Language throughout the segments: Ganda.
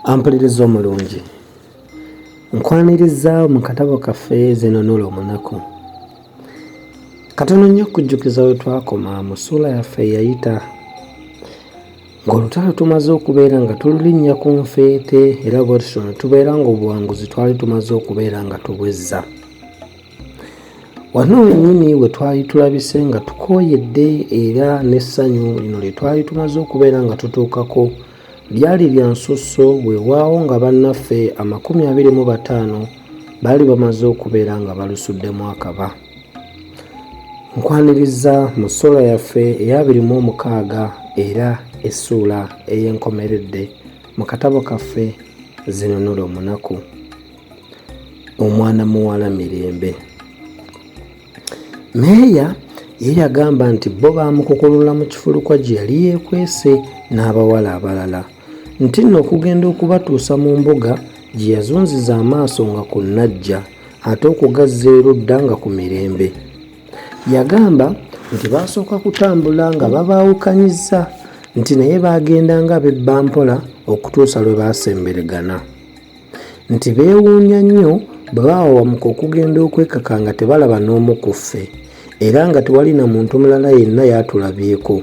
Ampuliriza omulungi, nkwaniriza mu katabo kaffe Zinunula Omunaku. Katono nnyo okujjukiza we twakoma mu ssuula yaffe eyayita ng'olutalo tumaze okubeera nga tululinnya ku nfeete era bwe tutyo ne tubeera ng'obuwanguzi twali tumaze okubeera nga tubwezza. Wano wennyini we twali tulabise nga tukooyedde era n'essanyu lino lye twali tumaze okubeera nga tutuukako lyali lya nsusso weewaawo nga bannaffe 25 baali bamaze okubeera nga balusuddemu akaba. Nkwaniriza mu ssuula yaffe ey'abiri mu omukaaga era essuula ey'enkomeredde mu katabo kaffe Zinunula Omunaku. Omwana muwala Mirembe. Meeya ye yagamba nti bo baamukukulula mu kifulukwa gye yali yeekwese n'abawala abalala nti nno okugenda okubatuusa mu mbuga gye yazunziza amaaso nga ku Najja ate okugazza erudda nga ku Mirembe. Yagamba nti baasooka kutambula nga babaawukanyizza nti naye baagenda nga bebba mpola okutuusa lwe baasemberegana. Nti beewuunya nnyo bwe bawawamuka okugenda okwekaka nga tebalaba n'omu ku ffe era nga tewali na muntu mulala yenna y'atulabyeko.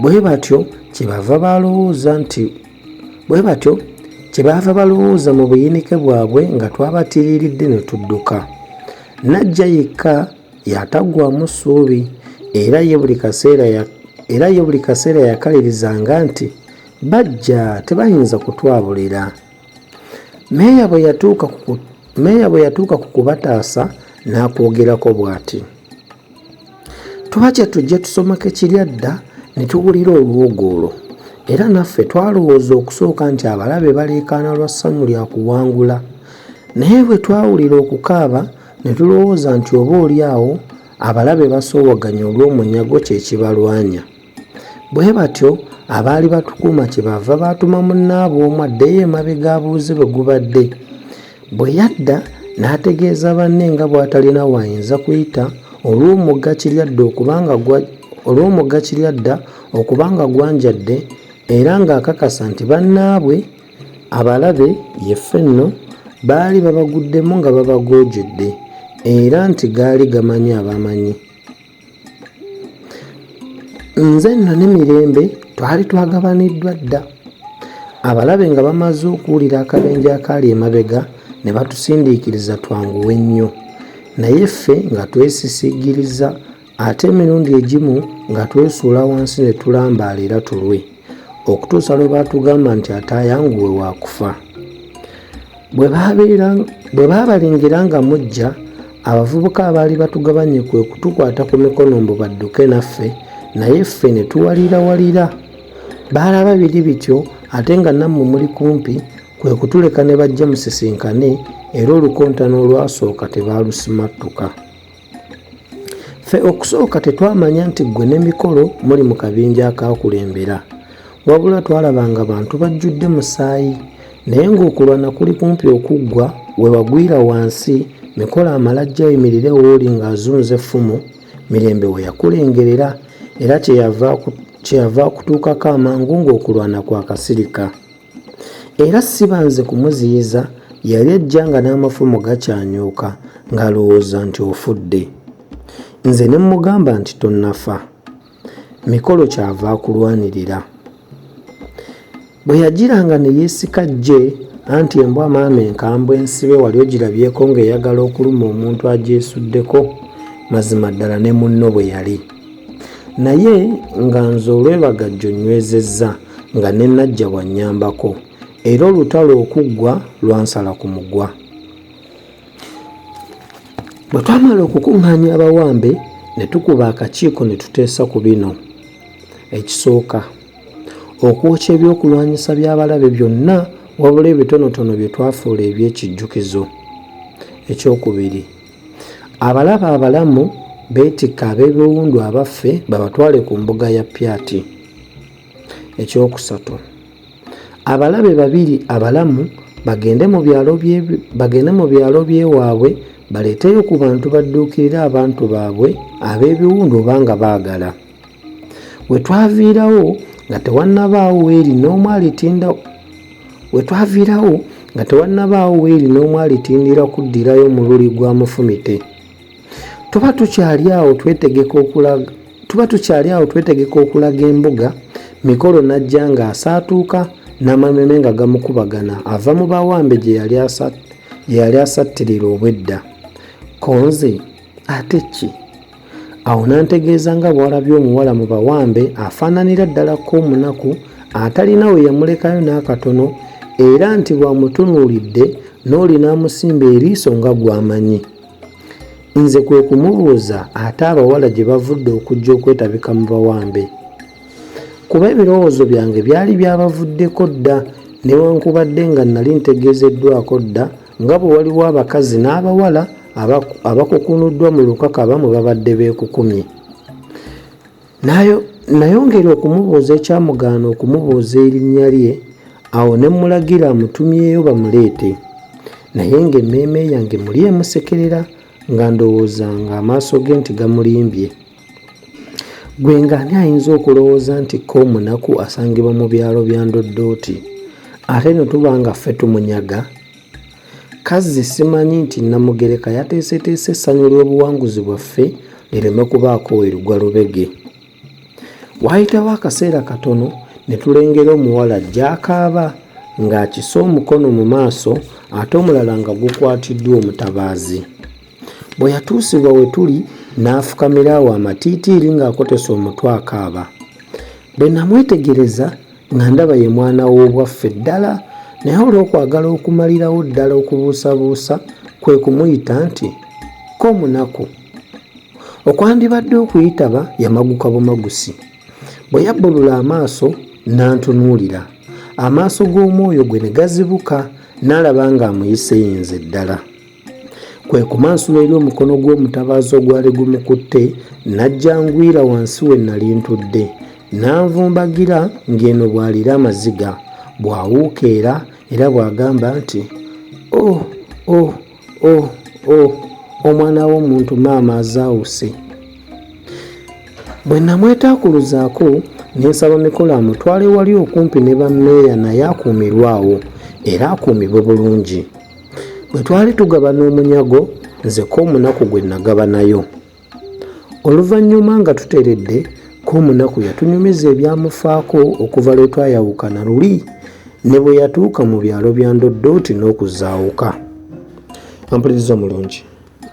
Bwe batyo kye bava balowooza nti bwe batyo kye baava balowooza mu buyinike bwabwe nga twabatiriiridde ne tudduka. Najja yekka y'ataggwaamu ssuubi era ye buli kaseera era ye buli kaseera yakalirizanga nti bajja tebayinza kutwabulira. Meeya bwe yatuuka ku Meeya bwe yatuuka ku kubataasa n'akwogerako bw'ati. Twakya tujje tusomake Kiryadda ne tuwulira olwogoolo era naffe twalowooza okusooka nti abalabe baleekaana lwa ssanyu lya kuwangula naye bwe twawulira okukaaba ne tulowooza nti oba oli awo abalabe basoowaganye olw'omunyago kye kibalwanya. Bwe batyo abaali batukuuma kye baava baatuma munnaabwe omu addeyo emabega abuuze bwe gubadde. Bwe yadda n'ategeeza banne nga bw'atalina w'ayinza kuyita olw'omugga Kiryadda okuba nga olw'omugga Kiryadda okuba nga gwanjadde era ng'akakasa nti bannaabwe abalabe ye ffe nno baali babaguddemu nga babagoogedde era nti gaali gamanyi abamanyi. Nze nno ne Mirembe twali twagabaniddwa dda. Abalabe nga bamaze okuwulira akabenje akaali emabega ne batusindiikiriza twanguwe nnyo. Naye ffe nga twesisiggiriza ate emirundi egimu nga twesuula wansi ne tulambaala era tulwe okutuusa lwe baatugamba nti ataayanguwe waakufa. Bwe baabalengera nga mujja, abavubuka abaali batugabanye kwe kutukwata ku mikono mbu badduke naffe naye ffe ne tuwalirawalira. Baalaba biri bityo ate nga nammwe muli kumpi kwe kutuleka ne bajja musisinkane era olukontana olwasooka tebaalusimattuka. Ffe okusooka tetwamanya nti ggwe ne Mikolo muli mu kabinja akaakulembera. Wabula twalaba nga bantu bajjudde musaayi naye ng'okulwana kuli kumpi okuggwa we wagwira wansi Mikolo amale ajje ayimirire w'oli ng'azunza effumu Mirembe we yakulengerera era kye yava akutuukako amangu ng'okulwana kwakasirika. Era siba nze kumuziyiza yali ajja nga n'amafumu gakyanyuuka ng'alowooza nti ofudde. Nze ne mmugamba nti tonnafa. Mikolo ky'ava akulwanirira. Bwe yagiranga ne yeesika ggye anti embwa maama enkambwe ensibe wali ogirabyeko ng'eyagala okuluma omuntu agyesuddeko? Mazima ddala ne munno bwe yali. Naye nga nze olw'ebagajjo nnywezezza nga ne Najja bw'annyambako era olutalo okuggwa lwansala ku mugwa. Bwe twamala okukuŋŋaanya abawambe ne tukuba akakiiko ne tuteesa ku bino. Ekisooka, okwokya ebyokulwanyisa by'abalabe byonna wabula ebitonotono bye twafuula eby'ekijjukizo. Ekyokubiri, abalabe abalamu beetikka ab'ebiwundu abaffe babatwale ku mbuga ya Pyati. Ekyokusatu, abalabe babiri abalamu bagende mu byalo bagende mu byalo by'ewaabwe baleeteyo ku bantu badduukirire abantu baabwe ab'ebiwundu oba nga baagala. We twaviirawo nga tewannabaawo weeri n'omu alitinda We twaviirawo nga tewannabaawo weeri n'omu alitindira kuddirayo mululi gwa Mufumite. Tuba tukyali awo twetegeka okulaga tuba tukyali awo twetegeka okulaga embuga, Mikolo n'ajja ng'asaatuuka n'amameme nga gamukubagana ava mu bawambe gye yali asattirira obwedda. Ko nze ate ki? Awo n'antegeeza nga bw'alabye omuwala mu bawambe afaananira ddala Koomunaku atalina we yamulekayo n'akatono era nti bw'amutunuulidde n'oli n'amusimba eriiso nga gw'amanyi. Nze kwe kumubuuza ate abawala gye bavudde okujja okwetabika mu bawambe. Kuba ebirowoozo byange byali byabavuddeko dda newankubadde nga nnali ntegeezeddwako dda nga bwe waliwo abakazi n'abawala abakukunuddwa mu lukakaba mwe babadde beekukumye. Nayongera okumubuuza ekyamugaana okumubuuza erinnya lye awo ne mmulagira amutumyeyo bamuleete. Naye ng'emmeeme yange muli emusekerera nga ndowooza ng'amaaso ge nti gamulimbye. Ggwe ng'ani ayinza okulowooza nti Koomunaku asangibwa mu byalo bya Ndoddooti ate ne tuba nga ffe tumunyaga? Kazzi simanyi nti Nnamugereka yateeseteese essanyu ly'obuwanguzi bwaffe lireme kubaako we ligwa lubege. Waayitawo akaseera katono ne tulengera omuwala ajja akaaba ng'akise omukono mu maaso ate omulala nga gukwatiddwa omutabaazi. Bwe yatuusibwa we tuli n'afukamira awo amatiitiiri ng'akotese omutwe akaaba. Bwe namwetegereza nga ndaba ye mwana w'obwaffe ddala naye olw'okwagala okumalirawo ddala okubuusabuusa kwe kumuyita nti, Koomunaku. Okwandibadde okuyitaba yamaguka bumagusi. Bwe yabbulula amaaso n'antunuulira, amaaso g'omwoyo gwe ne gazibuka n'alaba ng'amuyise ye nze ddala. Kwe kumansula eri omukono gw'omutabaazi ogwali gumukutte n'ajja ngwira wansi we nnali ntudde n'anvumbagira ng'eno bw'alira amaziga, bw'awuukeera era bw'agamba nti, Oh, oh, oh, oh, omwana w'omuntu maama azaawuse. Bwe namwetaakuluzaako ne nsaba Mikolo amutwale wali okumpi ne bammeeya naye akuumirwe awo era akuumibwe bulungi. Bwe twali tugabana omunyago nze Koomunaku gwe nagabanayo. Oluvannyuma nga tuteredde, Koomunaku yatunyumiza ebyamufaako okuva lwe twayawukana luli ne bwe yatuuka mu byalo bya Ndoddooti n'okuzaawuka. Ampuliriza omulungi,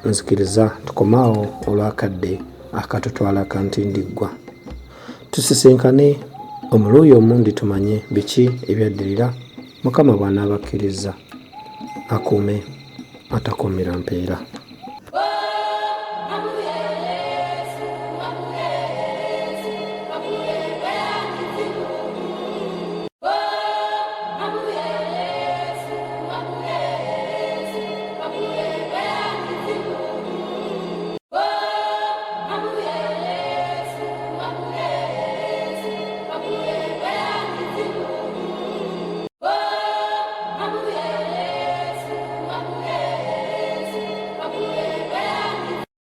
nzikiriza tukome awo olw'akadde akatutwala kantindiggwa. Tusisinkane omuluuyi omundi tumanye biki ebyaddirira Mukama bw'anaaba akkirizza. Akuume atakuumira mpeera.